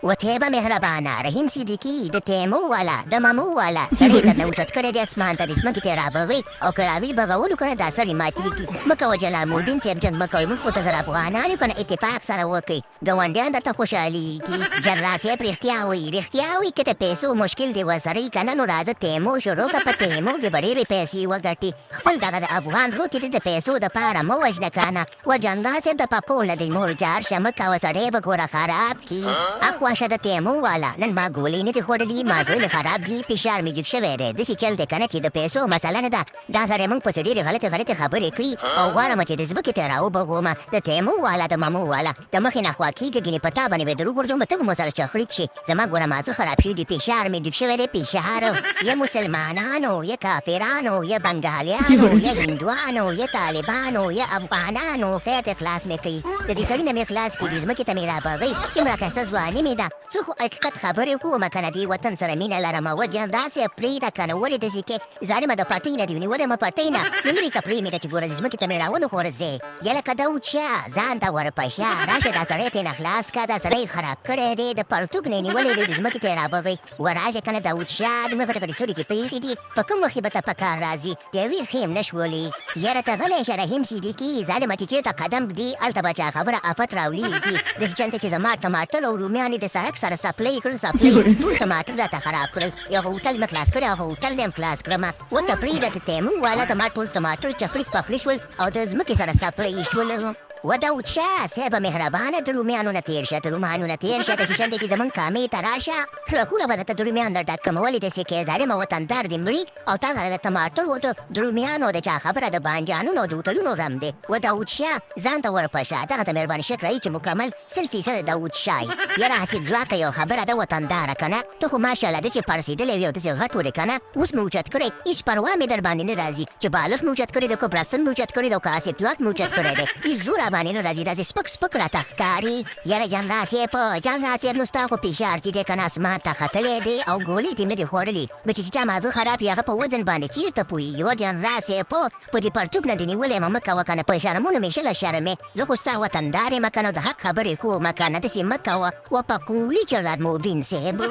وتیبه مهربانه رحیم صدیقي د تیمو والا د ممو والا سړی درنه اوچت کړی دی اسمان ته د ځمکې ته یې رابغوي او که راوي بغولو کنه دا سړی ماتیږي. مه کوه جلال مبین صاحب جنګ مه کوئ، موږ خو ته زره افغانان یو کنه اتفاق سره وکړئ ګاونډیان درته خوشحالیږي. جنرال صاحب رښتیا وایي، رښتیا وایي که د پیسو مشکل دې ورسره وي کنه نو راځه تیمو شروع که په تیمو کې به ډېرې پیسې وګټې. خپل دغه د افغان ورور چې د پیسو د پاره مه وژنه کنه. و جنرال صاحب د پکول نه دی مور جار شه مه کوه سړی به ګوره خراب کی. اخوا شه د تیمو والا نن ما ګولۍ نه دي خوړلي مازغه مې خراب دي فشار مې جګ شوی دی داسې چل دی کنه چې د پیسو مسله نه ده دا سړی موږ پسې ډېرې غلطې غلطې خبرې کوي او غواړم چې د ځمکې ته راوبغومه د تیمو والا د ممو والا د مخې نه خوا کېږه ګنې په تا باندې به در وغورځوم ته به مو سره چخړیت شې زما ګوره مازغه خراب شوي دي فشار مې جګ شوی دی فشار. یه مسلمانانو یه کافرانو یه بنګالیانو یه هندوانو یه طالبانو یه افغانانو خیر دی خلاص مې کړئ د دې سړي نه مې خلاص کړئ دې ځمکې ته مې رابغئ څومره ښایسته ځواني مې ده څه خو حقیقت خبرې کومه کنه دې وطن سره مینه لرمه وجه داسې پرېږده کنه ولې داسې کې ظالمه د پټۍ نه دې ونیولې مه پټۍ نه نو لرې که پرې مې ده چې ګوره دې ځمکې ته مې راونه غورځې یله که ده وچه ځان ته ورپشه راشه دا سړی ترې نه خلاص که دا سړی خراب کړی دی د پرتوګ نه یې نیولی دی د ځمکې ته یې رابغئ وراشه کنه داود شاه دومره غټې غټې سړي دې پرېښي دي په کوم وخت کې به ته په کار راځي د یوې ښې هم نه شولې. یاره ته غلی شه رحیم صدیقي ظالمه چې چېرته قدم ږدي هلته به چا خبره افت راولېږي داسې چلته چې زما ټماټر او رومیان یې د سړک سره څپلۍ کړل څپلۍ ټول ټماټر راته خراب کړل یو هوټل مې خلاص کړی هغه هوټل مې هم خلاص کړم وته پرېږده ته تیمور والا زما ټول ټماټر چخړي پخړي شول او د ځمکې سره څپلۍ شول. وداود شاه صاحب مهربانه د رومیانو نه تیر شه د رومانو نه تیر شه داسې شان دی چې زمونږ کامې ته راشه ټرکونه به درته د رومیان در ډک کړم ولې داسې کې ظالمه وطندار دې مري او تا سره د تماټرو د درومیانو د چا خبره د بانجانونو او د هوټلونو غم دی وداود شاه ځان ته ورپشه دغه ته مهرباني شکر چې مکمل 100% داود شاه یې یاره حسیب ځواکه یو خبره ده وطنداره کنه ته خو ماشاءالله داسې پړسېدلی وې او داسې غټ ولې کنه اوس مې اوچت کړی هیڅ پروا مې درباندې نه راځي چې بالښت مې اوچت کړی دی که برستن مې اوچت کړی دی او که اسیب ځواک مې اوچت کړی دی هیڅ زور راباندې نه راځي داسې سپک سپک راته ښکاري یاره جنرال صاحب جنرال صاحب نو ستا خو فشار چې دی کنه اسمان ته ختلی دی او ګولۍ دې نه دي خوړلي نو چې چا مازغه خراب وي هغه په وزن باندې چیرته پوهېږي و جنرال صاحب په دې پرتوګ نه دې نیولی یم مه کوه کنه په شرمونو مې شله شرمې زه خو ستا وطندار یم کنه د حق خبرې کوم کنه داسې مه کوه و په کولی جلال مبین صاحب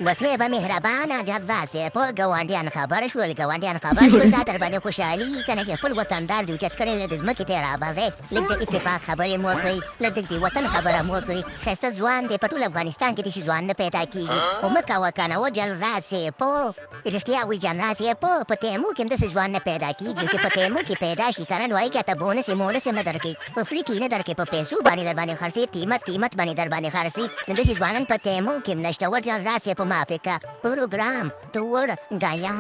و صاحب مهربانه جلال صاحب ګاونډیان خبر شول ګاونډیان خبر شول دا در باندې خوشحالي کنه چې خپل وطندار دې اوچت کړی د ځمکې ته یې رابغی لږ د اتفاق خبرې مو وکړئ لږ د وطن خبره مو وکړئ ښایسته ځوان دی په ټول افغانستان کې داسې ځوان نه پیدا کیږي خو مه کوه کنه و جلال صاحب رښتیا وایي جنرال صاحب په تیمو کې هم داسې ځوان نه پیدا کیږي چې په تیمو کې پیدا شي کنه نو هغه ته بونس مونس هم نه درکوي په فري کې نه درکوي په پیسو باندې درباندې خرڅي قیمت قیمت باندې درباندې خرڅي نو داسې ځوانان په تیمو کې هم نشته ور جنرال صاحب په ما فکر پروګرام ته وړ ګایا.